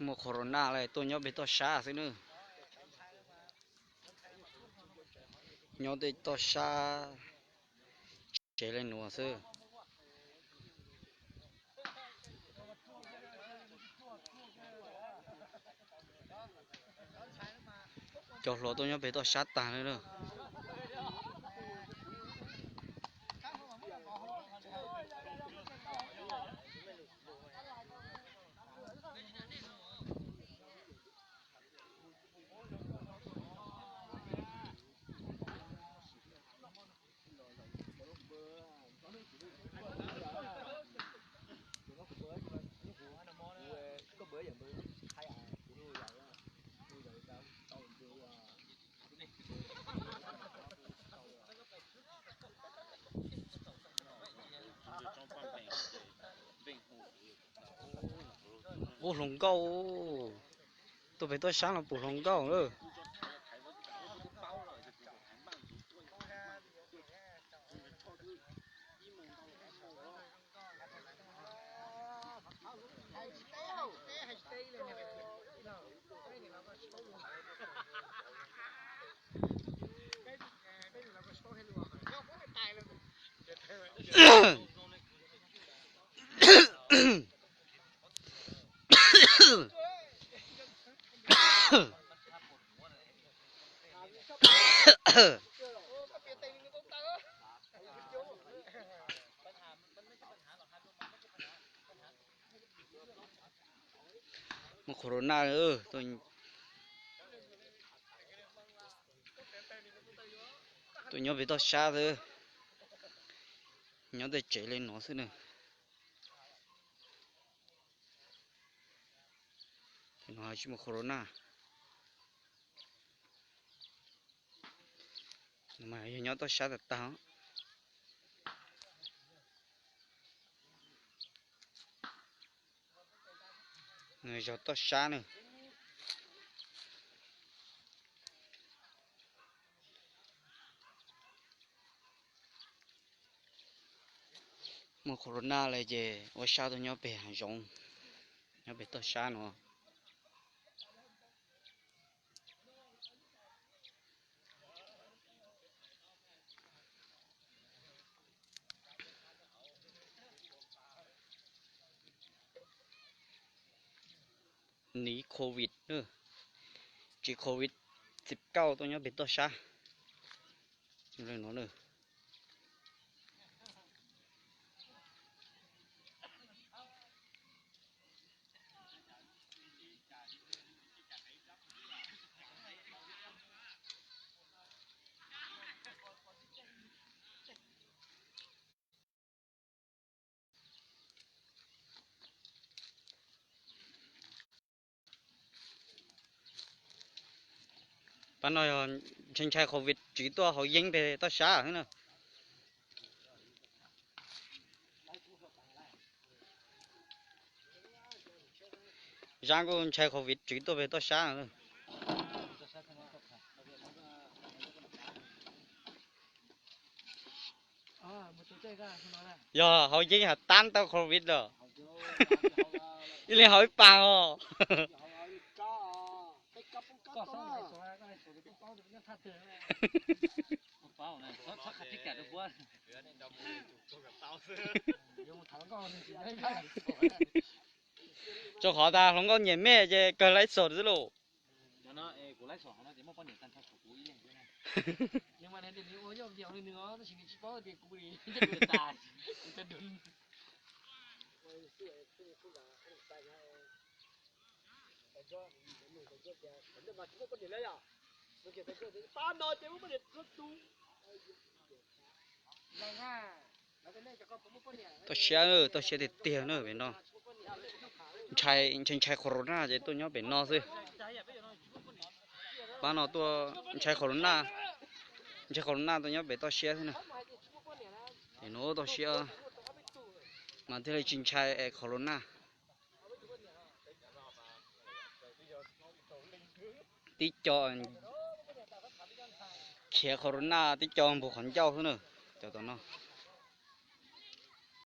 Muaj corona li tuaj nyob pem toj sab xwb na. Nyob tej toj sab tsev li nuav xwb. Cov hluas tuaj nyob pem toj sab tag li na. Ub, hluas nkauj, tuaj pem toj sab no pum hluas nkauj lawm. Muaj corona, tuaj nyob pem toj sab xwb, nyob tej tsev li no xwb na. Tsis muaj corona, yog nyob toj sab tag tag. Zog toj sab na. Muaj corona li ces ua sab tuaj nyob pem hav zoov, nyob pem toj sab no. Niv covid, tsiv covid xib kauj tuaj nyob pem toj sab. Pab no yog ntshai ntshai covid tsiv tuaj haus yeeb pem toj sab xwb na. Zab kuj ntshai covid tsiv tuaj pem toj sab. Yog haus yeeb has tab tau covid los. Ib leeg haus ib paag os. Rau qhov tas hluas nkauj nyiam mej ces kawg laib xom xwb lauj. Toj siab, toj siab tiag tiag na pem no. Ntshai, ntshai corona ces tuaj nyob pem no xwb. Pab no tuaj ntshai corona, ntshai corona tuaj nyob pem toj siab xwb na. Ces no toj siab mas thiaj li tsis ntshai corona. Tib co khiav corona tib co npog qhov ncauj xwb na, cov tom no.